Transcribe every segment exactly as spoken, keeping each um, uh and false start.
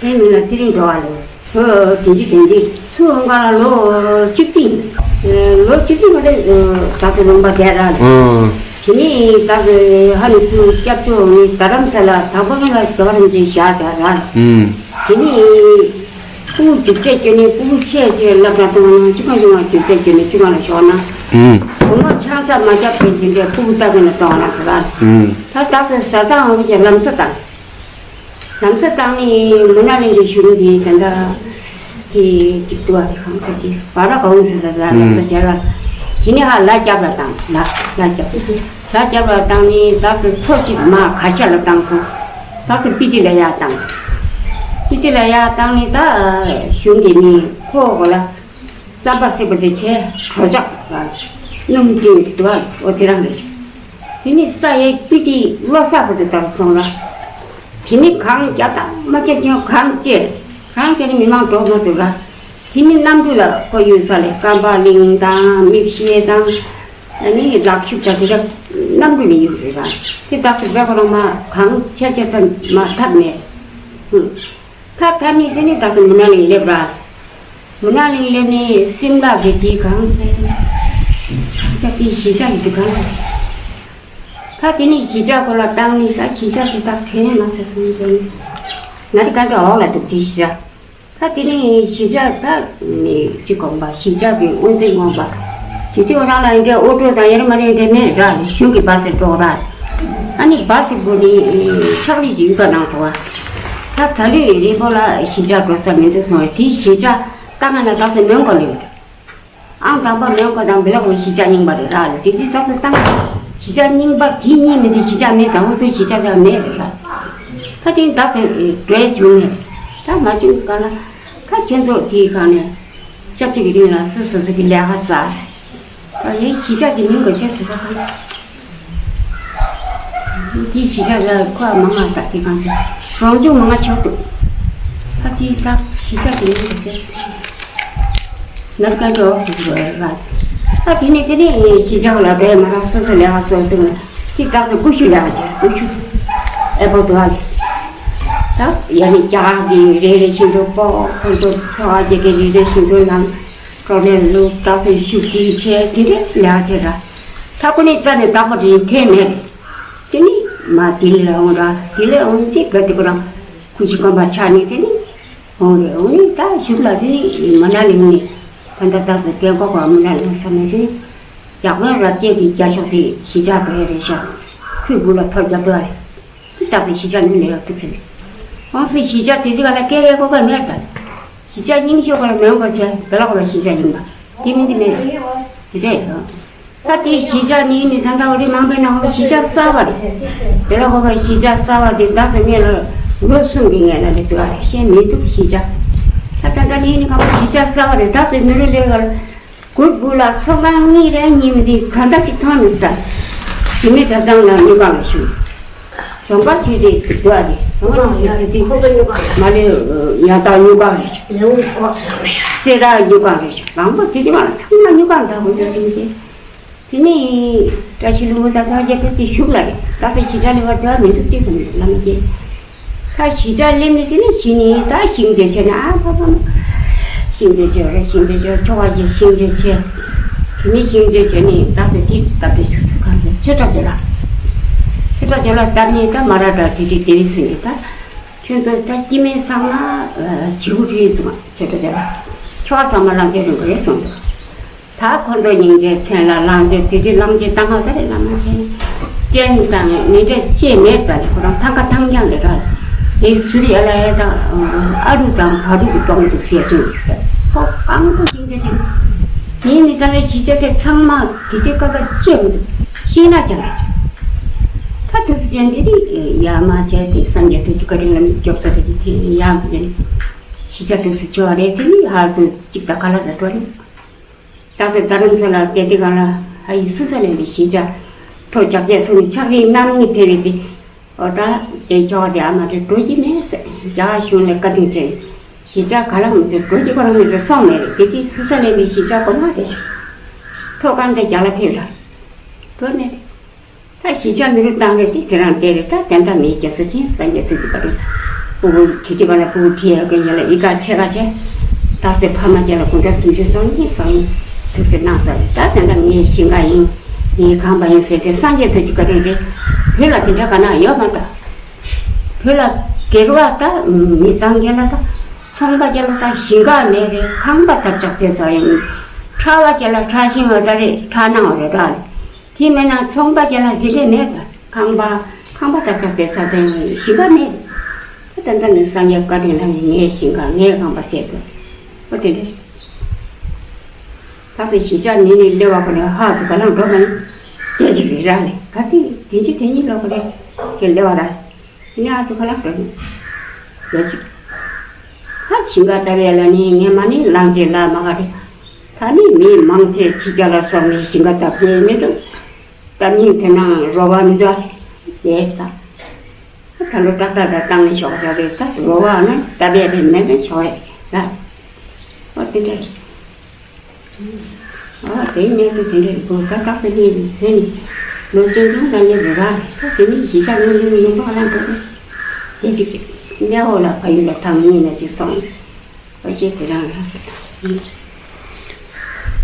ཨེ་མི་ལ་ཚེ་རིང་འགྲོ་བ་ལས། ཨོ་དེ་འདི་དེ་འདི་ཚུར་འོང་ག་ལོ་བཅུ་བདུན། ལོ་བཅུ་བདུན་མ་རེད། ད་ཚོ་ལུང་པ་བསྡད་ར་ལས། ཨང་། དེ་ནས་ད་ཚོ་ཧ་ནས་ཚུར་སྐྱབས་བཅོལ་ནས་རྡ་རམ་ས་ལ་དང་པོ་ང་ལ་རྒྱ་གར་འཛིན་བཞག་བཞག་ར་ལས། ཨང་། དེ་ནས་སྤུ་གུ་རྒྱུག་ཚད་སྐྱོན་ནས་སྤུ་གུ་ཆེ་ཆེ་བསླབ་གྲྭ་གཏོང་ན་ཅི་གང་ཅི་གང་རྒྱུག་ཚད་སྐྱོན་ནས་ཅི་གང་ལ་ཞོག་ན། ཨང་། བུ་མོ་ཆང་ས་མ་རྒྱབ་པའི་དེ་འདྲའི་སྤུ་གུ་ལྟ་གི་ན་གཏོང་ན་ཟེར་ར་ལས། ཨང་། ད་ད་ཚོ་བཟའ་ཚང་འོང་གི་ལམ་སང་བཏང་། ལམ་སང་བཏང་ནས་མུ་ན་གླིང་གི་གཞུང་གི་ད་ལྟ་དེ་གཅིག་ཏུ་བ་དེ་གང་ཟེར་གྱི་བ་ར་ག་འོང་ཟེར་ཟེར་ལ་ལམ་སང་བྱས་ལ། དེ་ནས་ཧ་ལ་རྒྱབ་ལ་བཏང་ལ་ལ་རྒྱབ། ལ་རྒྱབ་ལ་བཏང་ནས་ད་ཚོ་མཚོ་གཅིག་མ་ག་ཤ་ལ་བཏང་སོང་། ད་ཚོ་པི་ཏི་ལ་ཡར་བཏང་། པི་ཏི་ལ་ཡར་བཏང་ནས་ད་གཞུང་གི་ནི་ཁོ་གོ་ལ་རྩམ་པ་བསྲེགས་པ་དེ་བྱས་གྲོ་ཆག་སྣུམ་དེ་དུ་བ་འོ་དེ་རང་རེད། དེ་ནི་ས་ཡའི་སྤུས་དེ་བློ་གསར་པ་ཚོ་ལྟར་སོང་ལ། དེ་ནི་གང་རྒྱག་དང་མ་རྒྱག་ཀྱང་གང་བྱེད། གང་བྱེད་ནི་མི་མང་འགྲོ་དགོས་འདུག་ལ། དེ་ནི་གནམ་གྲུ་ལ་ཁོ་ཡོད་ས་ལས་ཀམ་པ་གླིང་དང་མིག་ཤེལ་དང་། ཨ་ནི་ལག་ཤུབས་དང་དེ་འདྲ་གནམ་གྲུ་ནས་ཡོད་རེད་ལ། དེ་དག་ཚོ་བས་ཁོ་རང་མ་གང་བྱས་བྱས་ཙམ་མ་ཐབས་མེད། ཧུམ། ད་ད་ནི་དེ་ནི་ད་ཚོ་མུ་ན་གླིང་སླེབས་ར། མུ་ན་གླིང་སླེབས་ནས་སིམ་ལ་གི་དེ་གང་ཟེར། ད་དེ་གཞིས་ཆགས་ཀྱི་དེ་གང་ཟེར། ད་དེ་ནི་གཞིས་ཆགས་ཁོ་ལ་བཏང་ནས་ད་གཞིས་ཆགས་དེ་ད་དྲན་མ་ཟེར་སོང་དེ་ནི། ང་དེ་ག་འདྲ་འོག་ལ་འདུག་དེ་གཞིས་ཆགས། ད་དེ་ནི་གཞིས་ཆགས་ད་ནི་གཅིག་གོང་པ་གཞིས་ཆགས་ཀྱི་དབུ་འཛིན་ངོ་མ། དེ་དུས་རང་ལ་འདྲ་ཨོ་ཊོ་དང་ཡར་མར་འདྲ་མེད་ར་ནི་གཞུང་གི་པ་སེ་འགྲོ་ར། ཨ་ནི་པ་སེ་བུ་ནི་ཕྱག་ལས་ཀྱི་ཡུལ་ག་ནང་སོང་བ། ད་ད་ལོའི་རིང་པོ་ལ་གཞིས་ཆགས་འགྲོ་ས་མི་འདུག་སོང་བས་དེའི་གཞིས་ཆགས་ད་ང་ན་ད་སེ་མོན་གོ་ལེ། ཨང་དང་པོ་མོན་གོ་དང་བི་ལ་གོ་གཞིས་ཆགས་རྙིང་པ་རེད་ར་ལ་དེ་དུས་ད་སེ་ད་ང་གཞིས་ཆགས་རྙིང་པ་དེ་གཉིས་མི་འདི་གཞིས་ཆགས་མེད་དང་འུ་ཚོའི་གཞིས་ཆགས་ད་མེད་རེད་ར། ད་དེ་ད་སེ་འགྲོ་བྱུང་ནས་ད་མ་བྱུང་ག་ལ། ད་ཁྱེད་ཚོ་དེའི་སྒང་ནས་སྐྱབས་བཅོལ་གྱི་རིང་ལ་སོ་སོ་སོ་གི་ལས་ཀ་བཙལ། ད་ཡིན་གཞིས་ཆགས་ཀྱི་མིང་གོ་ཆེ་ཟེར་ས་ཁང་། དེའི་གཞིས་ཆགས་ལ་ཁོ་མང་ང་ད་དེ་གང་ཟེར་རང་བྱུང་མང་ང་ཆགས་འདུག་ད་དེའི་ད་གཞིས་ཆགས་ཀྱི་མིང་གོ་ཆེ་ཟེར་ས་ཁང་། ནར་ཀ་འགྲོ་དགོས་ར། ད་དེ་ནས་དེ་ནས་གཞིས་ཆགས་ལ་བས་མ་ར་སོ་སོ་ལས་ཀ་སོ་སོ་ནས་དེ་ད་སེ་ཀུ་ཤུ་ལས་ཀ་བྱས་ཀུ་ཤུ་ཨེ་པོ་དུ་བ་ལས། ད་ཡ་ནི་རྒྱ་གི་རེ་རེ་བཞིན་དུ་སྤོ་ཁོང་ཚོ་ཚོ་བ་རྒྱ་གི་རེ་རེ་བཞིན་དུ་ནང་གྲོ་ནས་ལུག་ད་སེ་ཤུགས་ཀྱིས་བྱས་དེ་རེ་ལས་ཀ་བྱས་ར། ད་ཁོ་ནས་རྩ་ནས་བདག་པོ་རིན་ཐེ་མེད་རེད། དེ་ནི་མ་དེ་ལས་འོང་ར་དེ་ལས་འོང་ཅིག་བས་དེ་ཁོ་རང་ཀུ་ཤུ་གོམ་པ་ཆགས་ནས་དེ་ནི། འོང་རེད། འོང་ནི་ད་གཞུག་ལ་དེ་ནི་མ་ན་ལིང་ནི་ད་ལྟ་ད་སེ་སྐད་འགོག་པ་མ་ན་ལིང་ས་མ་ཟིན། ཇག་པའི་རབ་རྒྱས་ཀྱི་རྒྱ་ཤོག་དེ་གཞིས་ཆགས་བོད་རེད་ཤག་ཁོའི་སྦུག་ལ་ཐོ་རྒྱབ་འདུག་ཨ་རེད། དེ་ད་སེ་གཞིས་ཆགས་ནི་ལས་ཡོད་ཐུག་ཟེར་ནས། འོང་སེ་གཞིས་ཆགས་དེ་ཚོ་ག་ལ་སྐད་རེ་གོ་ག་མེད་ད། གཞིས་ཆགས་རྙིང་ཤོས་ག་ལ་མེད་པ་བྱས་བེ་ལ་གོ་ལ་གཞིས་ཆགས་རྙིང་པ་དེ་མིན་དེ་མེད་རེད། དེ་རེད་ཡོད། ད་དེའི་གཞིས་ཆགས་ནི་ནི་ས་མཐའ་བོད་རིགས་མང་པོའི་ནང་ལ་གཞིས་ཆགས་གསར་པ་རེད། དེ་ལ་ཁོ་པ་གཞིས་ཆགས་གསར་པ་དེ་ད་སེ་ངས་ལ་ལོ་གསུམ་གྱི་ངས་ལ་རེད་འདུག་ཨ་རེ་ཤེས་མི་འདུག་གཞིས་ཆགས། ད་ད་ད་ནི་ནི་ཁ་པ་གཞིས་ཆགས་གསར་པ་རེད། ད་སེ་མི་རུ་ལས་ཀར་གུར་སྦུག་ལ་ཚོགས་ཁང་གཉིས་རེ་གཉིས་མི་འདི་ག་འདྲ་ཞིག་མཐོང་མི་ས། དེ་མི་གྲྭ་ཚང་ལ་སྨྱུག་ཁང་ལ་ཞུགས། རྫོང་པ་ཞུས་ཏེ་འདུག་ཨ་རེ་རྫོང་པ་ཞུས་ཏེ་མ་ལས་ཡང་དག་སྨྱུག་ཁང་རེ་ཞུགས། སེ་ར་སྨྱུག་ཁང་རེ་ཞུགས། རང་པོ་དེ་དེ་མ་ལ་ཚང་མ་སྨྱུག་ཁང་འདྲ་བོ་འདྲ་སེམས་ཅན། དེ་ནས་བཀྲ་ཤིས་ལྷུན་པོ་དང་ཚོགས་རྒྱལ་ཕེབས་ཏེ་བཞུགས་ལ་རེད། ད་སེ་གཞིས་ཆགས་ལེན་པར་འགྲོ་བ་མི་འདུག་ཅེས་གསུངས་ནས་བླ་མ་རྗེ། ད་གཞིས་ཆགས་ལེན་ནས་ཟིན་ནས་གཞི་ནས་ད་ཤིང་འདི་བྱས་ནས་ཨ་ཕ་ཕ་མ། ཤིང་འདི་བྱས་རེད་ཤིང་འདི་བྱས་ཁྱོ་ག་ཅིག་ཤིང་འདི་བྱས། དེ་ནས་ཤིང་འདི་བྱས་ནས་ད་སེ་དེ་ད་པའི་སུག་སུག་གང་ཟེར་ཆོས་གྲྭ་དེ་ལ། ཆོས་གྲྭ་དེ་ལ་བཏབ་ནས་ད་མ་ར་ད་དེ་དེ་དེ་རིང་ཟིན་ནས་ད། ཁྱོད་ཚོ་ད་སྐྱེ་དམན་ཚང་མ་བྱིའུ་རིས་སོང་ཆོས་གྲྭ་དེ་ལ། ཁྱོ་ག་ཚང་མ་ལང་ཚོའི་རིན་པོ་རེད་གསུངས་འདུག་ད་ཁོ་ཚོ་སྙིང་རྗེའི་མཚན་ལ་ལང་རྗེས་དེ་དུས་ལང་རྗེས་བཏང་ང་ས་རེད་ལ་མ་བྱས། རྐྱེན་དང་ངན་འབྲས་ཅི་མེད་ཙང་ཁོ་རང་ཐང་ཀ་ཐང་རྐྱང་ལས་ཀ་དེ་ཟུར་ཡ་ལ་ཡ་དང་ཨ་རུ་དང་བ་རུ་གི་གཏོང་འདུག་ཟེར་གསུངས། ཁོ་རྐང་པ་སྙིང་རྗེ་ཞིག་ངའི་མི་ཚང་མའི་གཞིས་ཆགས་དེ་ཚང་མ་དེ་དུས་ཀ་ཀ་ཅི་མི་འདུག་ཤེས་ན་ཅང་རེད། ད་དུས་སུ་ཅན་དེ་རིགས་ཡ་མ་བྱས་ཏེ་སངས་རྒྱས་ཐུགས་ཀྱི་བཀའ་དྲིན་ལ་མི་སྐྱོབ་ས་དེ་ཅི་དེ་ཡ་མི་རེད། གཞིས་ཆགས་དུས་སུ་ཆོ་བ་རེད་དེ་ནི་ཧ་སུ་གཅིག་དང་ག་ལ་རེད་འགྲོ་ནི། ད་སེ་རྡ་རམ་ས་ལ་བསྡད་དེ་གང་ལ་ཨ་ཡི་སུ་ས་ལེན་པའི་གཞིས་ཆགས་ཐོ་རྒྱག་རྒྱག་སོང་ནས་ཕྱག་རིས་རྣམ་གཉིས་ཕེབས་པའི་དེ། ཨོ་ད་དེ་ཁྱོ་ག་དེ་ཨ་མ་དེ་འགྲོ་གི་མེད་ཟེར་རྒྱ་གཞུང་ནས་བཀའ་དྲིན་ཆེ། གཞིས་ཆགས་ག་ལ་མི་ཚེ་འགྲོ་གི་ཁོ་རང་མི་ཚེ་སོང་མེད་རེད་དེ་དེ་སུ་ས་ལེན་པའི་གཞིས་ཆགས་གོ་མ་དེ་ཤོག་ཐོ་གང་དེ་རྒྱ་ལ་ཕེབས་ར་འགྲོ་མེད་རེད། ད་གཞིས་ཆགས་མི་རུ་བཏང་རེད་དེ་དེ་རང་བལྟས་རེད། ད་དེ་འདྲ་མིའི་རྒྱབ་ས་ཆེན་སངས་རྒྱས་ཐུགས་ཀྱི་བཀའ་དྲིན། ཕྲུ་གུ་དུས་ཀྱི་བར་ལ་ཕྲུ་གུ་ཁྱེར་ཡོད་མཁན་ཡིན་ལ་ཨི་ཀ་ཆེ་ཁ་ཆེ། ད་སེ་ཕ་མ་ཅན་ལ་དགུན་ཟླ་སུམ་ཅུ་སོ་གཉིས་སོ་གཉིས་ཐུགས་སེམས་གནང་ས་རེད། ད་དེ་འདྲ་ངའི་ཞིང་ཁ་ཡིན། ངའི་ཁང་པ་ཡིན་ཟེར་ཏེ་སངས་རྒྱས་ཐུགས་ཀྱི་བཀའ་དྲིན་རེད། བོད་ལ་དེ་འདྲ་ག་ན་ཡོད་མ་ད། བོད་ལ་སྒེར་བ་ད་མི་ཚང་རྒན་ལ་ད་ཚོང་པ་ཅན་ལ་ད་ཞིང་ཁ་མེད་རེད། ཁང་པ་ཐབས་ཆག་དེ་ས་ཡིན། ཁྲ་བ་ཅན་ལ་ཁྲ་ཤིང་བ་ད་རེད། ཁྲ་ནང་བ་རེད་ད། དེ་མེད་ན་ཚོང་པ་ཅན་ལ་ཟི་དེ་མེད་ད། ཁང་པ་ཁང་པ་ཏག་ཏག་བསྡད་ས་དེ་ཞིང་པ་མེད། ད་ད་ནི་སངས་རྒྱས་བཀའ་དྲིན་ལ་ངའི་ཞིང་ཁ་ངའི་ཁང་པ་ཟེར་དགོས། ཨོ་དེ་འདྲ། ད་སེ་གཞིས་ཆགས་ནི་ནི་སླེ་བ་ཁོ་ནས་ཧ་སུ་ག་ལང་འགྲོ་མ་ནི་དེ་ཅིག་རེད་ར་ལེ། ག་དེ་དེ་ཅི་དེ་ཉིད་ལོ་ཁོ་རེད་དེ་སླེ་བ་ར་ནི་ཧ་སུ་ག་ལང་འགྲོ་ནི་དེ་ཅིག་ཧ་ཞིང་ཁ་ལྟ་བའི་ལ་ནི་ངས་མ་ནི་ལང་ཅེ་ལ་མ་ག་རེད། ད་ནི་མི་མང་ཆེ་ཕྱི་རྒྱལ་ལ་སོང་ནས་ཞིང་ཁ་བཏབ་ཀྱི་མི་འདུག་ད་མིང་དེ་ནང་རོ་བ་མི་འདུག་ཨ། དེ་ད། ད་ལོ་ཏག་ཏག་ད་བཏང་ནས་ཞོག་ཞོག་རེད། ད་རོ་བ་ནི་ད་བས་རེད་མེད་མེད་ཞོག་རེད་ད། ཨོ་དེ་འདྲ་རེད། ཨོ་དེ་ནས་དེ་དེ་འདྲ་རེད་གོ། ད་ཏག་ཏག་ནས་དེ་ནི་ལོ་ཅན་ཅུང་ད་ནས་རེད་ར། ད་དེ་ནི་གཞིས་ཆགས་ནང་ནས་ཡོང་པ་ལ་འགྲོ་རེད། དེ་ཅིག་རེད། གནས་འོག་ལ་ཕ་ཡུལ་ལ་ཐང་ཉིན་ནས་ཅིག་སོང་། ཨོ་ཤེས་དེ་རང་རེད།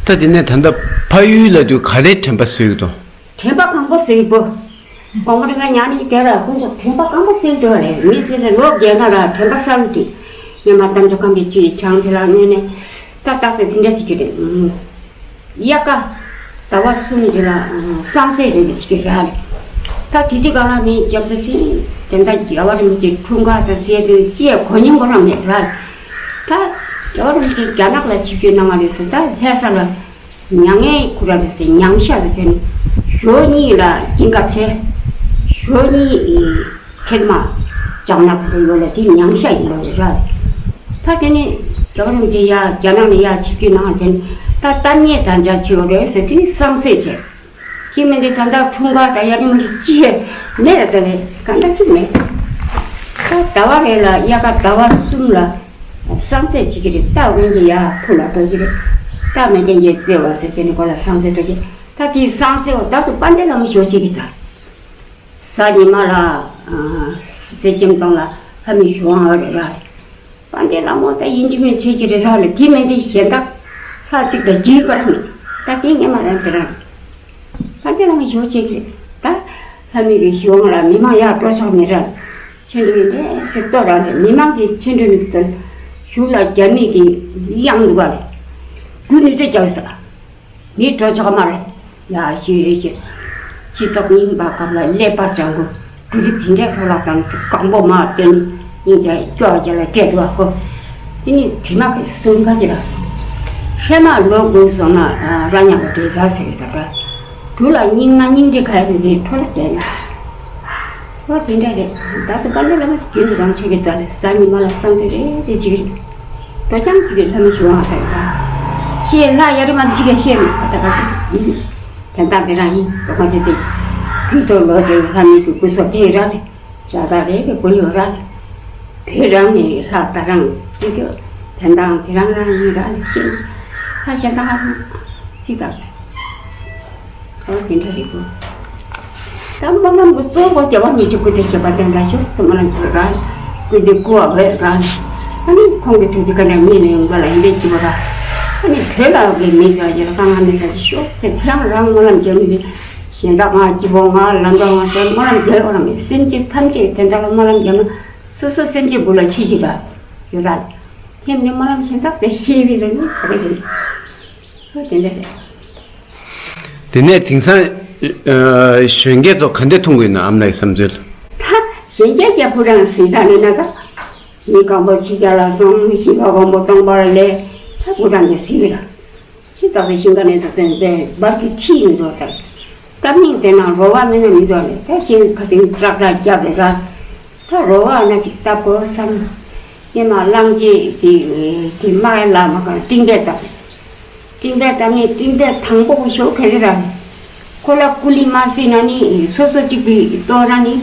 ད་དེ་ནས་ད་ལྟ་ཕ་ཡུལ་ལ་དུས་ག་རེ་དྲན་པ་གསོས་ཀྱི་འདུག་དྲན་པ་གང་པོ་གསོས་པོ། གོང་མ་རིག་ཉག་ནི་དེ་ལ་ཁོང་ཚོ་དྲན་པ་གང་པོ་གསོས་འདུག་རེད། མི་ཟེར་ནས་ལོ་བརྒྱད་ན་ལ་དྲན་པ་གསར་དུས་ཉི་མ་གཏམ་རྒྱུད་ཁམས་པའི་བཅུའི་ཆང་དེ་ལ་ངོས་ནས་ད་ཏག་ཏག་དེ་འདྲ་ཞིག་གི་རེད། དབྱར་ཁ་ཟླ་བ་གསུམ་དེ་ལ་བསང་གསོལ་རེད་ཞིག་གི་ར་རེད། ད་དེ་དུས་ག་ལ་ནི་རྒྱབ་ས་ཆེན་དེ་འདྲ་རྒྱལ་བ་རིན་པོ་ཆེ་འཁྲུངས་སྐར་དང་སྲས་དེ་ཅེས་གོ་མྱོང་གོ་རང་མེད་ར་རེད། ད་རྒྱལ་བ་རིན་པོ་ཆེ་རྒྱ་ནག་ལ་ཆིབས་བསྒྱུར་གནང་བ་རེད་ཟེར། ད་ལྷ་ས་ལ། མྱ་ངན་ཁུ་ར་རེ་ཟེར་ཉམས་ཤ་རེ་ཟེར་ནས་ཞོ་གཉིས་ལ་སྐྱིན་ཀ་ཆེ། ཞོ་གཉིས་ཨེ་ཐེར་མ་ལྕང་ནག་ཁུ་ཡོད་ལ་དེ་ཉམས་ཤ་ཡིན་ལ་ར། ད་དེ་ནས་རྒྱ་གར་མི་ཚེ་ཡ་རྒྱ་ནག་ནས་ཡ་ཆིབས་བསྒྱུར་གནང་ཟེར་ནས་ད་གཏམ་ངན་དམ་བཅའ་ཆེ་བ་རེད་ཟེར་ཚེ་བསང་གསོལ་བྱས། དེ་མིན་དེ་ད་ལྟ་འཁྲུངས་སྐར་དང་ཡ་རིམ་ཅི་མེད་ལ་ད་རེད་ག་འདྲ་ཅིག་མེད། ད་ཟླ་བ་རེ་ལ་དབྱར་ཁ་ཟླ་བ་གསུམ་ལ། བསང་གསོལ་བྱེད་ཀྱི་རེད། ད་འོན་ཀྱང་ཡ་ཕུ་ལ་འགྲོ་གི་རེད། ད་མེད་མཁན་གྱི་བརྩེ་བ་ཟེར་བྱས་ནས་ཁོ་ལ་བསང་གསོལ་འགྲོ་གི། ད་དེའི་བསང་གསོལ་བ་ད་སུ་དཔལ་ལྡན་ལྷ་མོ་ཞོ་བྱེད་ཀྱི་ད། གཟའ་ཉི་མ་ལ་གསེར་སྐྱེམས་སྟོང་ལ་ལྷ་མོའི་ཞུ་དབང་ཨ་རེད་ར། དཔལ་ལྡན་ལྷ་མོ་ད་ཡིན་གཅིག་མིན་གཅིག་བྱེད་ཀྱི་རེད་ར་ལ་དེ་མེད་དེ་གཞན་དག་ལྷ་གཅིག་དང་རྒྱུད་པར་མེད། ད་དེ་ཉི་མ་རང་དེ་རང་། ད་དེ་རང་ཞོ་བྱེད་ཀྱི་རེད། ད་ལྷ་མོའི་གི་ཞུ་དབང་ལ་མི་མང་ཡར་འགྲོ་ཆོག་མི་ར། ཆེན་པོའི་ལས་སེ་ལྟོ་ར་རེད། མི་མང་གི་ཆེན་པོའི་ནི་ཟེར་ཞུ་ལ་རྒྱ་མི་གི་གཡང་འདུག་ག་རེད། དགུ་ནི་ཚེ་རྒྱག་ས་མི་འགྲོ་ཆོག་མ་རེད། ཡ་ཞུ་ཡོད་ཞུ། སྤྱི་ཚོགས་རྙིང་པ་སྐབས་ལ་ཀླད་པ་བྱང་གོ་དུ་རིག་འཛིན་གྲས་ཐོག་ལ་དང་སུ་གང་པོ་མ་བསྟན་སྙིང་རྗེ་སྐྱོ་རྒྱ་ལ་སྤྲད་འདུག་གོ། དེ་ནི་དྲི་མ་གི་སུན་ཁ་ཅི་ར། ཧྲེ་མ་ལོ་དགུ་སོང་ན་ར་ཉག་པ་འདྲེ་ཟ་ཟེར་གི་ཟ་ག་དུ་ལ་སྙིང་ན་སྙིང་རྗེ་ག་ཡ་རེ་རེ་ཐོ་ལ་བསྟན་ན། ཨོ་དེ་འདྲ་རེད། ད་སུ་པ་ལེ་ལ་མ་རྒྱུན་དུ་རང་ཆོས་ཀྱི་རྩ་ལས་གཟའ་ཉི་མ་ལ་བསང་གསོལ་རེ་རེ་བྱེད་ཀྱི་རེད། དོ་ཅང་གཅིག་གི་ལྷ་མོ་ཞུ་དབང་ཐལ་ད། ཤེས་ལྷ་ཡ་རི་མ་གཅིག་གི་ཤེས་མི་ད་ད་ག་ཡིན། དོན་དག་དེ་རང་ཡིན་དོ་ག་ཆེ་དེ། དུས་ཐོག་ལོ་དེ་ལྷ་མོའི་གི་སྐུ་སོགས་དེ་ར་རེད། ཇ་ད་རེ་རེ་བུ་ཡོད་ར། བོད་རང་ནས་ལྷག་ད་རང་ཅི་ཐུབ་དན་དང་དེ་རང་རང་ཡིན་ར་ཤེས། ཁ་ཤ་ད་ཧ་ཅི་ད། ཨོ་དེ་འདྲ་རེད་གོ། ད་སྨོན་ལམ་གྱི་གཙོ་བོ་རྒྱལ་བ་རིན་པོ་ཆེ་སྐུ་ཚེ་ཞབས་པད་བརྟན་དང་ཤོག་སྨོན་ལམ་གྱི་ར། སྐུ་འདི་སྐུ་བ་བས་ར། ཨ་ནི་ཁོང་གི་ཐུགས་རྗེ་བཀའ་དྲིན་ངེས་ནས་ཡོང་ག་ལ་ཡིན་པའི་སྐྱིད་པོ་ར། ཨ་ནི་བོད་ལ་གི་མི་ཟ་རྒྱུ་ལ་གང་ང་མི་ཟ་རྒྱུ་ཤོག་ཚེ་ཁྱེད་རང་རང་སྨོན་ལམ་རྒྱབ་ནས་གཞན་དག་ང་སྐྱིད་པོ་ང་ལམ་འགྲོ་ང་ཟེར་སྨོན་ལམ་རྒྱབ་ར་མི་སེམས་ཅན་ཐམས་ཅད་དེ་འདྲ་ལ་སྨོན་ལམ་རྒྱབ་ན། སོ་སོ་སེམས་ཅན་བུ་ལ་ཆུ་ཞིག་ལ་ཡོད་ར། ཁྱེད་ནི་སྨོན་ལམ་གཞན་དག་པའི་ཤེས་པའི་ལ་ནི་ག་རེ་ཡིན། ཧོ་དེ་འདྲ་རེད། དེ་ནས་དེང་སང་གཞོན་སྐྱེས་ཚོ་ག་འདྲ་མཐོང་གི་ཡོད་ན་ཨ་མ་ལགས་ཀྱི་བསམ་ཚུལ། ད་གཞོན་སྐྱེས་ཀྱི་བུ་རང་སྲིད་ད་ལས་ན་ད། མི་གང་པོ་ཕྱི་རྒྱལ་ལ་སོང་ཞིང་ཁ་གང་པོ་སྟོང་པར་ལས་ད་བུ་རང་གི་སྲིད་ར། ཁྱི་དག་གི་ཞིང་ཁ་ནས་ད་སེམས་པའི་འབར་གྱི་ཁྲི་ཡིན་འགྲོ་ད། ད་མིང་དེ་ན་རོ་བ་མེད་ན་མི་འགྲོ་ལས་ད་ཞིང་ཁ་སིང་ཏྲག་ཏྲག་རྒྱབ་རེ་ར། ད་རོ་བ་ན་ཞིག་ལྟ་དགོས་བསམ། ཉི་མ་གླང་རྗེས་དེ་དེ་མ་ལ་མ་ག་ཏིང་འབྲས་བཏབ། ཏིང་འབྲས་བཏབ་ནས་ཏིང་འབྲས་དང་པོ་གི་ཞོ་ག་རེ་ར། ཁོ་ལ་ཀུ་ལི་མ་སྲིད་ན་ནི་སོ་སོ་གཅིག་པུའི་ལྟོ་ར་ནི།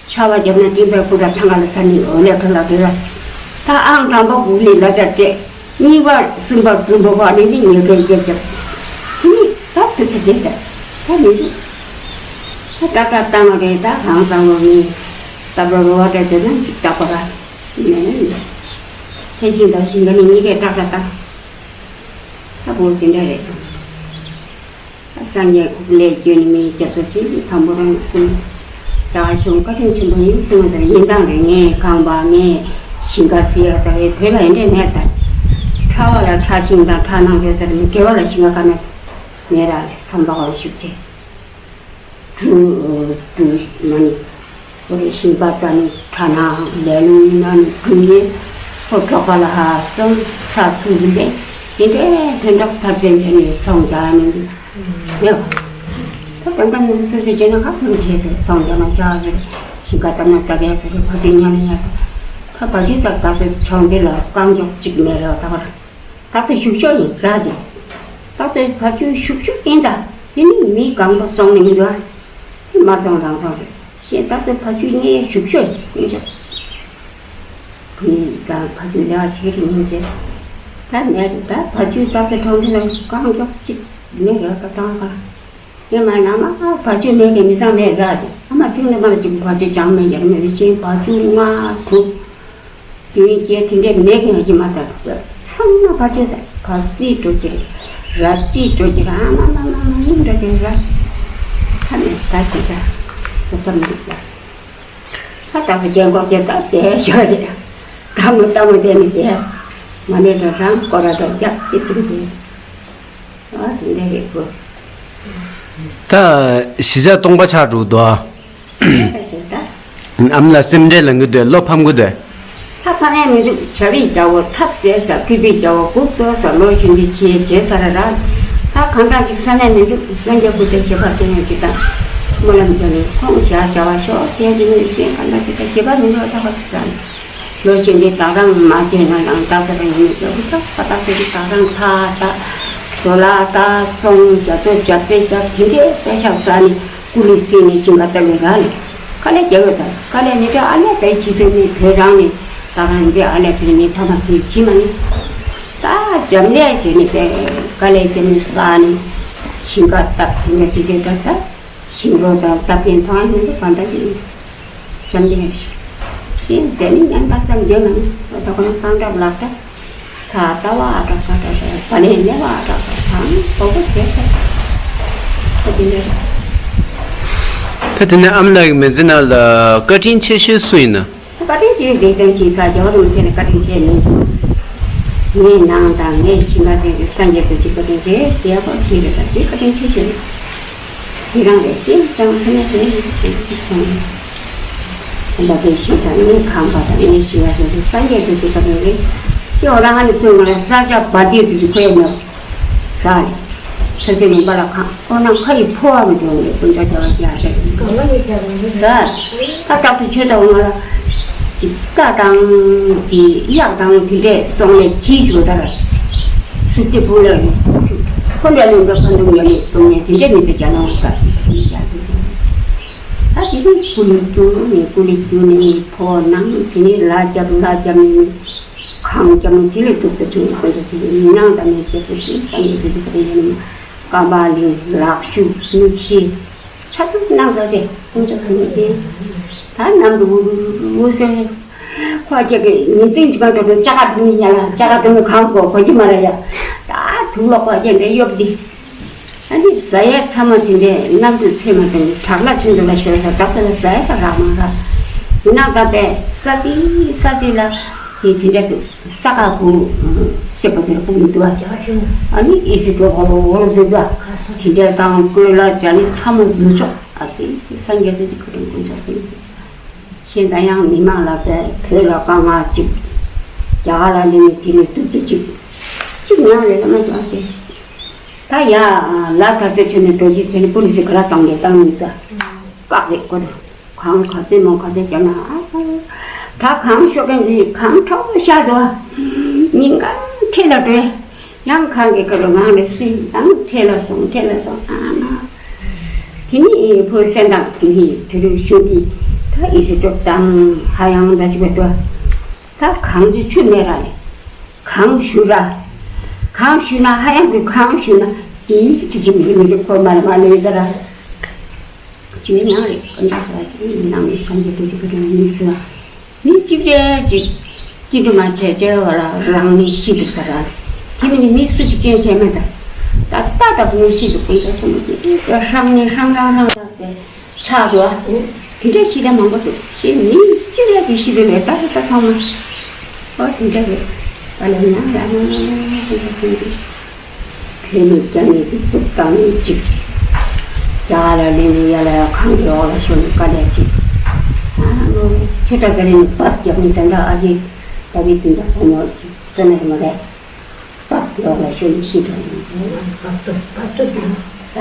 ཆར་པ་བརྒྱབ་ན་ཏིང་འབྲས་ཀུ་ར་ཐང་ག་ལ་ས་ནི་འོ་ལས་ཁ་ལ་དེ་ར། ད་ཨང་དང་པོ་གུ་ལི་ལ་ད་སྤྲད། གཉིས་པ་གསུམ་པ་དྲུག་པ་བ་ནི་ནི་ཉོས་མཁན་སྐད་རྒྱབ། དེ་ནི་ད་དུ་ཚེ་དེ་ད་ད་མི་འདུག་ད་ད་ད་བཏང་བ་རེད། ད་རང་བཏང་བ་མིན། ད་རོ་རོ་བ་ད་དེ་ན་ཅིག་བཏགས་པ་ར། མེད་ན་ཡིན། སེམས་ཤིང་དང་ཤིང་ཀ་ནི་གཉིས་ཀས་ཏག་ཏག་ཏག་ད་བོ་དེ་འདྲ་རེད་དང་། སངས་རྒྱས་ཁོག་ལས་བསྐྱོན་ནས་མི་རྒྱ་མཚོ་ཆེན་པོའི་དང་པོ་རང་གསུངས། རྒྱ་གར་གཞུང་བཀའ་དྲིན་ཆེན་པོ་ཡིན་གསུངས་པ་ལྟར་ཡིན་སྟངས་རེད། ངས་ཁང་པ་ངས་ཞིང་ཁ་ཟེར་ཡག་ད་རེད། བོད་ལ་ཡིན་འདྲ་མེད་ད། ཕྲ་བ་ལ་ཕྲ་ཞིང་དང་ཕྲ་ནང་རེད་ཟེར་ནས། དགེ་བ་ལ་ཞིང་ཁ་ག་ནས་མེད་ར་ལས་ཚོང་པ་ཧོར་ཤུགས་ཆེ། འབྲུ་འབྲུ་མ་ནི་ཁོ་རེ་ཞིང་པ་རྩ་ནི་ཕྲ་ནང་ལས་ལུང་ནང་འབྲུ་ཡེ་ཁོ་གྲོགས་པ་ལ་ཧ་ཙང་ཚ་ཚུགས་ལས་དེ་འདྲའི་དོན་དག་ཐབས་ཅན་བྱས་ནས་ཚོང་རྒྱག་ནི་འདུག་ཡོད། ད་དོན་དག་མི་སུ་སུ་བྱས་ན་ཁ་ཁུར་བྱས་ཏེ་ཚོང་རྒྱག་ན་ཆགས་རེད། ཞིང་ཁ་ལྟ་ན་ལྟ་གས་ཟེར་རེད། ཕ་དེ་ཉམས་ཡ་ད་ཁ་བ་ཞིག་ད་ད་སེ་ཚོང་དེ་ལ་རྐང་མགྱོགས་གཅིག་མེད་རེད་ད་ག་ར། ད་ཚོད་ཞུགས་ཤོག་ཡིན་ར་ཅིག་ད་ཚོད་བ་ཕྱུགས་ཞུགས་ཤོག་ཡིན་ད། དེ་ནི་མི་གང་པོ་བཙོང་ནི་མི་འདུག་ཨ། དེ་མ་བཙོང་རང་བཙོང་རེད། ཞེས་ད་ཚོད་བ་ཕྱུགས་ངས་ཞུགས་ཤོག་ཡིན་ཤོག་བུ་ཡིན་ད་བ་ཕྱུགས་ལས་ཆེ་རིགས་ཡིན་ཟེར། ད་མེད་རེད། ད་བ་ཕྱུགས་ད་ཚོད་གྲོང་ཁྱེར་ལ་རྐང་མགྱོགས་གཅིག་མེད་རེད། ད་ཚང་ག་ངས་མ་ནང་མ་བ་ཕྱུགས་མེད་དེ་མི་ཚང་མེད་ར་ཅིག་ཨ་མ་ཚིག་ནས་མ་ལ་ཅིག་བ་ཕྱུགས་ཅང་མེད་ཡར་མེད་རེད། ཞེས་བ་ཕྱུགས་ལྔ་དྲུག་བདུན་བརྒྱད་དེ་འདྲས་མེད་མཁན་ཡང་ཡིན་མ་ཐག་ཚང་མ་བ་ཕྱུགས་ཟེར་བ་རྩིས་འགྲོ་གི་ར་རྩིས་འགྲོ་གི་ར་ཨ་མ་མ་མ་མ་ཡིན་འདྲ་ཟེར་ར། ཁ་ནས་ད་ཞིག་ད་ཁོ་ཙམ་འདུག་ལ། ད་ད་བརྒྱད་འགོག་བརྒྱད་ད་དེ་ཞོ་རེད། ད་མོ་ད་མོ་དེ་ནི་དེ་མ་ནས་འགྲོ་རང་སྐོར་ར་འགྲོ་རྒྱག་དེ་ཚིག་དེ་ཨ་དེ་འདྲས་རེད་གོ། ད་གཞིས་ཆགས་སྟོང་པ་ཆགས་འགྲོ་འདུག་ཨ། ཨ་མ་ལ་སེམས་ཁྲལ་ལངས་གི་འདུག་བློ་ཕམ་གི་འདུག་ད་ཕ་ནས་མི་འདུག་བྱ་བའི་རྒྱལ་པོ་ཐབས་ཟད་ས་ཕུད་པའི་རྒྱལ་པོ་འགུག་རྩོལ་ས་ལོ་གཞོན་གྱི་ཆེ་བྱེད་ས་ར་ར། ད་གང་ལྟར་ཅིག་ས་ནས་མི་འདུག་སངས་རྒྱས་སྐུ་ཚེ་ཞེས་པ་དེ་ནས་ཅིག་དང་། སྨོན་ལམ་བརྒྱབ་ནས་ཁོང་བཞག་བྱ་བ་ཤོག་དེ་ཅི་ནས་ཤེས་གང་ལྟར་ཅིག་ད་བྱེད་པ་མི་འདུག་ད་བ་ཅིག་དང་། ལོ་གཞོན་གྱི་ད་རང་མ་བྱས་ན་རང་ད་ས་ར་ཡིན་ནས་རྒྱལ་པོ་ད་ད་ད་ཟེར་གི་ད་རང་ད་ད་ཞོ་ལ་ད་སོང་རྒྱ་མཚོ་རྒྱ་རྩེ་རྒྱ་དེ་འདྲས་པད་ཤག་ས་ནས། སྐུ་ལུས་སྲིད་ནས་ཤིང་ཁ་ལྟ་བའི་ར་ལས། དཀའ་ལས་རྒྱག་ཡོད་དང་དཀའ་ལས་ནི་དེ་ཨ་ལས་པའི་ཕྱི་ཚོད་ནས་བོད་རང་ནས་ད་རང་འདི་ཨ་ལས་དེ་ནས་ཐ་མ་དེ་ཕྱི་མ་ནི། ད་འཇམ་ལས་ཟེར་ནས་པའི་དཀའ་ལས་རྒྱབ་ནས་ས་ནས་ཤིང་ཁ་བཏབ་དེ་ནས་ཕྱི་ཚོད་ད་ད་ཤིང་ལོ་དང་བཏབ་མཁན་ཐང་ནི་འདི་གང་ལྟར་ཞིག་འཇམ་ལས་ཤིང་ཟེར་ནི་ཉན་པ་ཙམ་འདོད་མ་ནི་ད་ཁོ་ན་གཏང་གྲབས་ལག་ད། ད་ལྟ་བ་ཨ་གྲགས་ཀ་གྲགས་གྲགས་བ་ལས་ཉེ་བ་ཨ་གྲགས་གྲགས་གང་གོ་གོ་བྱས་ཚེ། ཁོ་དེ་འདྲ་རེད། ད་དེ་ནས་ཨ་མ་ལགས་ཀྱི་མི་ཚེ་ནང་ལ་བཀའ་དྲིན་ཆེ་ཤོས་སུ་ཡིན་ན། བཀའ་དྲིན་ཆེ་ལེགས་ལྡན་གྱི་ས་རྒྱལ་བ་རིན་པོ་ཆེ་ལ་བཀའ་དྲིན་ཆེ་ནས་འདུག་ངའི་ནང་དང་ངའི་ཤིང་ཁ་ཟེར་གྱི་སངས་རྒྱས་རྡོ་རྗེ་བཀའ་དྲིན་ཆེ་ཟེར་བ་དེ་རེད། ད་དེ་བཀའ་དྲིན་ཆེ་ཤོས་རེད། དེ་རང་རེད། དེ་ཀྱང་ཚང་མ་དེ་ཡིན་གཅིག་སོང་། ད་དེ་ཤིང་ས་ངའི་ཁང་པ་དང་ངའི་ཤིང་ཁ་ཟེར་དུས་སངས་རྒྱས་རྡོ་རྗེ་བཀའ་དྲིན་རེད། དེ་འོ་ན་ང་ནི་ཚོས་ང་ལ་ས་ཆ་བ་དེ་ཚོ་ཞིག་ཁོ་ཡ་མེད་ར་ལས། ས་ཆ་ལུང་པ་ལ་ཁང་ཨོ་ན་ཁ་ཡི་ཕོ་བ་མི་འདུག་ནས་ཀུན་ད་རྒྱ་བ་རྒྱ་ཆ་རེད། གང་ལ་ཡོད་རྒྱ་བ་རེད། ད་ད་ད་སུ་ཆོས་ད་འོ་ང་ལ་ཅིག་ཀ་དང་གི་གཡག་དང་དེ་འདྲས་སོང་ལས་ཅི་ཞུ་ད་ར་སུ་དེ་བུ་ལ་ཡོད་ཁོ་འདྲ་ལུང་པ་ཁ་འདུག་ཉ་ལས་གཏོང་ནས་དེ་འདྲས་མི་ཚེ་རྒྱ་ནང་ད་ད་དེ་ནི་ཀུ་ལི་རྒྱུ་ནས་ཀུ་ལི་རྒྱུ་ནས་ཕོ་ནང་དེ་ནས་ལ་རྒྱབ་ལ་རྒྱབ་ནས། གང་རྒྱབ་ནས་དེ་ལས་ཐུབ་ཚེ་ཆུང་ངུ་དཀོན་མཆོག་དེ་ལས་མི་ནང་དང་ནས་བྱེད་ཚེ་ཤིང་བསམ་ཡས་དེ་དུ་དེ་ཡིན། ཀ་པ་ལིང་ལག་ཤུབས་མིག་ཤེལ་ཆ་ཚང་གནང་དགོས་ཏེ་དཀོན་མཆོག་གསུམ་ལས་ཏེ། ད་ནམ་དུ་འུ་རུ་རུ་རུ་ཟེར། ཁོ་ཅག་གི་ཉིན་མཚན་གཅིག་གང་ཐོག་ཏུ་ལྕགས་ཁ་དུང་ཉ་ལ་ལྕགས་ཁ་དུང་གང་གོ་གོ་གི་མ་ར་ཡ། ད་དུག་ལོག་པ་ཅན་དེ་གཡོབ་དེ། ཨ་ནི་ཟ་ཡས་ཚ་མ་དེ་འདྲས་གནམ་དུ་ཚེས་མ་དང་བྲག་ལ་ཆུ་འདུག་ལ་ཤོར་ས་ད་ས་ལ་ཟ་ཡས་ས་རག་མ་རག་ཡིན་ནའང་ད་པས་ས་ཚིགས་ས་ཚིགས་ལ་དེ་དེ་འདྲས་འདུག་ས་ཁ་གུ་སེ་པ་ཚེ་ལ་ཕུག་མི་འདུག་ཨ། ཨ་ནི་ཨི་སི་ཏོ་ཧོ་ལོ་ཧོ་ལོ་ཛེ་ཛ་དེ་འདྲས་དང་ཀོས་ལ་ཇ་ནི་ཚ་མ་འཛུལ་ཆོག་ཨ་ཙི་སངས་རྒྱས་ཚེ་གཅིག་ཁ་ཏོན་དཀོན་མཆོག་གསུམ་གྱི་ཤེས་ད་ཡང་མི་མང་ལ་པས་བོད་ལ་དཀའ་ངལ་གཅིག་རྒྱ་གར་ལ་ལས་ནི་དེ་ནི་ཏུ་ཏུ་གཅིག་གཅིག་ཉང་རེ་ལ་མ་ཅོ་ཨ་ཙི། ད་ཡ། ལ་ད་ཟེར་ཁྱོད་ནས་རྡོ་རྗེ་ཟེར་ནས་པུ་ལི་སི་ག་ར་བཏང་ནས་བཏང་ནས་ས། བཀག་རེད་ཀོ་རེད། གང་ག་ཚོད་མང་ག་ཚོད་རྒྱབ་ན་ཨ། ད་གང་ཤོག་མཁན་གྱིས་གང་ཁྲོ་ཤ་འགྲོ། ཉིན་གང་ཁྲེལ་ལ་འགྲོ། ཡང་གང་གི་ཀ་རུ་ངང་ནས་སྲིད་དང་ཁྲེལ་ལ་སོང་ཁྲེལ་ལ་སོང་ཨ་མ། དེ་ནི་ཕོ་སེན་དང་དེ་ནི་དེ་རུ་ཤོག་གི་ད་ཨི་སི་ཏོག་དང་ཧ་ཡང་ད་ཅི་བ་ཏོ། ད་གང་ཚོད་ཆུ་མེད་ར་ལས། གང་ཞུ་ར། གང་ཞུ་ན་ཧ་ཡང་གི་གང་ཞུ་ན་དེའི་ཚེ་ཅི་མི་མི་ཚེ་ཁོ་མ་ལ་མ་ལས་ཟ་ར། ཅི་ནང་རེད་ཀ་འདྲ་ཁ་ཅི་ནང་ནས་སངས་རྒྱས་པའི་ཅི་ཀ་ནས་མི་སུ་ར། མི་གཅིག་རེ་ཅིག་ སྐྱིད་སྡུག་མ་བྱས་བྱས་བ་ལ་རང་ནི་ཤི་འདུག་ས་ར། དེ་མིན་ནི་མི་སུ་ཞིག་སྐྱོན་བྱས་མེད་ད། ད་ལྟ་ད་བུ་ཤི་འདུག་དགོན་པ་ཆེན་མོ་ཅིག་ཧྲང་ནི་ཧྲང་ཧྲང་ཧྲང་ཧྲང་སྟེ་ཆགས་འགྲོ་བ། དེ་འདྲ་ཤི་ད་མང་པོ་འདུག་ཤི་མི་གཅིག་ལ་ཅིག་ཤི་འདུག་ལས་ད་ཧི་ས་ཚང་མ། ཨོ་དེ་འདྲ་རེད། ད་ལ་ཉང་ལ་ནང་ལ་ནང་ལ་ཧི་ས་ཚང་མ། བོད་ནས་རྒྱ་ནས་ཀྱི་གཏུག་བཏང་ནས་ཅིག་རྒྱ་གར་ལ་སླེབས་ནས་ཡར་ལ་ཡར་ཁང་གི་འོག་ལ་ཤོར་ནས་དཀའ་ལས་ཅིག་ཨ་ནོ་ཆུ་ཁྲ་ག་རེ་ནས་བབས་རྒྱབ་ནས་ཟན་འདྲ་ཨ་ཅེ་ད་བི་དུས་འདྲ་ཁོ་མོ་ཅིག་བསོད་ནམས་མ་རེད། བབས་ཀྱི་འོག་ལ་ཤོར་ནས་ཤི་འགྲོ་ཡིན་ཅིག་བབས་ཏོ་བབས་ཏོ་ཟེར་ན། ད་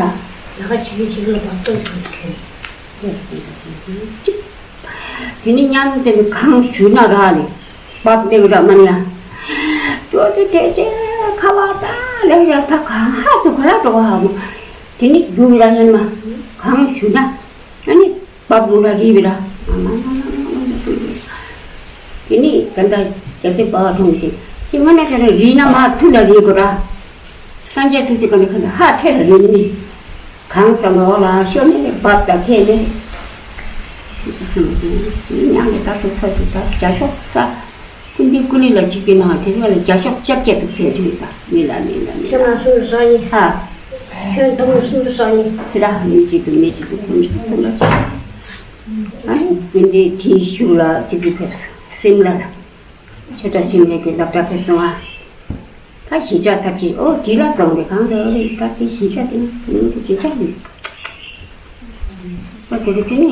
ལ་ཁ་ཆི་གི་ཆི་གི་ལ་བབས་ཏོ་ཟེར་ནས། དེ་ནི་མཉམ་དེ་ནི་གང་ཞུས་ན་རག་ལས། བབ་ལེགས་ར་མ་ཉ། ཅོ་དེ་དེ་ཅེ་ཁ་བ་ད་ལེགས་ར་ད་གང་ཧ་དུ་ག་ར་འགྲོ་བ་ཧ་མོ། དེ་ནི་རྒྱུག་ར་ཡན་མ། གང་ཞུས་ན། ཨ་ནི་བབ་ལུང་ར་རི་བི་ར། དེ་ནི་ག་འདྲ་རྒྱ་ཚེ་པ་བ་མཐོང་གི་དེ་ང་ན་ཤ་ར་རི་ན་མ་ཐུ་ལ་རི་གོ་ར། སངས་རྒྱས་ཐུགས་རྗེ་བཀའ་དྲིན་ཁ་ལ་ཧ་ཐེ་ལ་ཡོད་ནི། གང་ཟག་འོག་ལ་ཤོར་ནས་བབ་དང་ཐེ་ནས། ཐུགས་རྗེ་སེམས་ཀྱི་མྱང་གི་ད་སོ་སོ་གི་ད་རྒྱ་ཤོག་ས། ཀུན་འདི་ཀུ་ལི་ལ་གཅིག་པའི་ནང་དེ་ཚོ་ལ་རྒྱ་ཤོག་སྐྱབས་བཅད་འདུག་ཟེར་དུས་ད་མི་ལ་མི་ལ་མི་ཁྱེད་ལ། རང་སུ་རུ་སོང་ཡིན། ཧ། ཁྱོད་དུ་མི་སུ་རུ་སོང་ཡིན། ཚེ་ར་མི་ཞིག་ཏུ་མི་ཞིག་ཏུ་ཀུན་འདི་སེམས་ལ། ཨ་ནི་ཀུན་འདི་དེའི་ཤུགས་ལ་གཅིག་ཏུ་ཕེབས་སོ་སེམས་ལ་ལ། ཆོས་གྲྭ་ཆེན་མོའི་གི་སློབ་གྲྭ་ཕེབས་སོང་ང་། ད་གཞིས་ཆགས་ཐབས་ཤེས་ཨོ་དེ་ལ་སོང་རེད་གང་རེད་ཨོ་རེད་ད་དེ་གཞིས་ཆགས་དེ་ནི་དེ་གཞིས་ཆགས་རེད། ཨོ་དེ་རེད་དེ་ནི་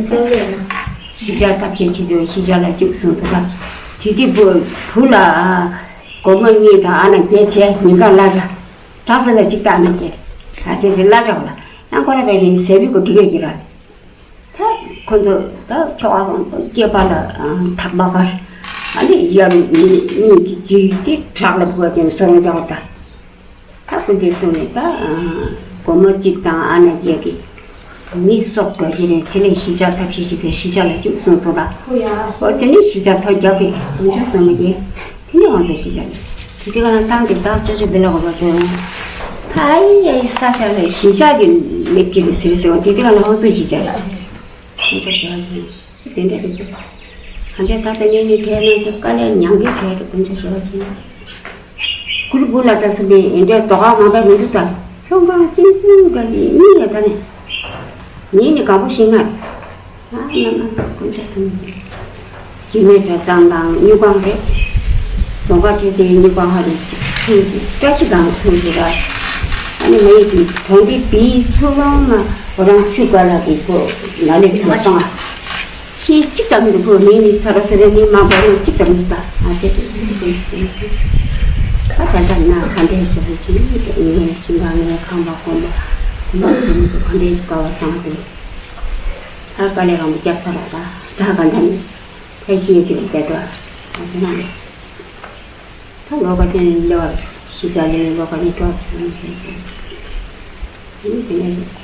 གཞིས་ཆགས་ཐབས་ཤེས་བྱེད་དུས་གཞིས་ཆགས་ལ་བཅུག་སོང་ཟེར་ད། དེ་དེ་བུ་བུ་ལ་སྒོར་མོ་གཉིས་དང་ཨ་ན་བརྒྱད་བྱས་ཉིན་གང་ལ་ད་ད་ཟེར་ལ་གཅིག་ད་ཨ་ན་བརྒྱད་ད་ཟེར་ཟེར་ལ་ཆགས་ལ་ཡང་ཁོ་ར་བས་རིང་ཟེར་བི་གོ་དེ་གས་ཀྱི་ར། ད་ཁོ་ཚོ་ད་ཁྱོ་ག་ཁོང་ཚོ་སྐེད་པ་ལ་ཐག་པ་གར་ཨ་ནི་ཡར་མི་གཉིས་ཀྱི་རྒྱུད་དེ་བྲག་ལ་བུ་བ་ཅན་སོ་རུང་རྒྱག་ད། ད་ཁོ་ཚོས་གསུངས་ནས་ད་སྒོར་མོ་གཅིག་དང་ཨ་ན་བརྒྱད་ཀྱི་མི་སོག་འགྲོ་ཞིག་རེད་དེ་ལས་གཞིས་ཆགས་ཐབས་ཤེས་ཤིག་ཟེར་གཞིས་ཆགས་ལ་བཅུག་སོང་ཚོ་ད། ཨོ་དེ་ནས་གཞིས་ཆགས་ཐོ་རྒྱག་གི་དགོངས་འཆར་བསམ་མ་རྒྱལ། དེ་ནས་ང་ཚོ་གཞིས་ཆགས་ནས་དེ་དུས་ང་ཏང་གི་བདག་ཅོ་ཅོ་བི་ལ་གོ་བ་ཚོ་ཧ་ཡ་ཡ་ས་ཆ་ལ་གཞིས་ཆགས་ཀྱི་ལེབ་ཀྱི་རེད་ཟེར་ཟེར་བ་དེ་དུས་ང་ལ་ཧོ་ཚོ་གཞིས་ཆགས་ལ་ཁོང་ཚོ་བྱ་བ་ཡིན་དེ་འདྲ་རེད་དེ་གང་ཆ་ད་ལྟ་ངས་ནི་དྲན་ན་དེ་དཀའ་ལས་མྱང་གི་བྱས་ཏེ་དགོངས་འཆར་བྱ་བ་ཡིན། གུ་རུ་བུ་ལ་ད་སུ་མི་འདྲ་དོ་ག་མང་པ་མི་འདུག་ད་སོང་གང་ཅིང་ཅིང་འདྲ་ཞིག་གཉིས་ཡོད་ད་ནི་ངས་ནི་དགའ་པོ་ཞིག་ན། ཨ་ན་ན་ཀུན་ཆ་སུ་མི་འདུག་ཡིན་ནའི་གྲྭ་ཚང་དང་སྨྱུག་ཁང་རེད། རྫོང་ཁ་ཆེ་དེའི་སྨྱུག་ཁང་ཧ་རེ་ཚུལ་གྱི་བཀྲ་ཤིས་དང་ཚུལ་གྱི་ར། ཨ་ནི་མ་ཡིག་གི་གྲོང་སྡེ་བིའི་ཚུལ་ལོང་ན་འོ་རང་ཆུ་དཀར་ལ་གི་ཁོ་ན་ལེ་ཆུ་ལ་སོང་ཨ། ཤི་གཅིག་ཙམ་མི་འདུག་ཁོ་མིང་ནི་ས་ར་ས་ར་ནི་མ་པ་ནི་གཅིག་ཙམ་མི་ས་ཨ་ཅེ་ཏེ་ཏེ་ཏེ་ཏེ་ཏེ། ད་ད་ད་ན་ག་འདྲའི་ཞོགས་ཅིག་ངས་ཤིང་ག་ངའི་ཁང་པ་གོམ་པ་གོམ་པ་ཟེར་མི་འདུག་ག་འདྲའི་དཀའ་བ་སང་སྟེ། ད་དཀའ་ལས་རང་པོ་རྒྱབ་ས་ར་ད་ད་ག་འདྲ་ནི་ད་ཤི་གཅིག་བསྡད་དོ་ད་དེ་ན་ནི་ད་ལོ་ག་དེ་ནི་ལོ་ཤི་ས་ལེ་ལོ་ག་ནི་ཏོག་ཙམ་ནི་དེ་ནས།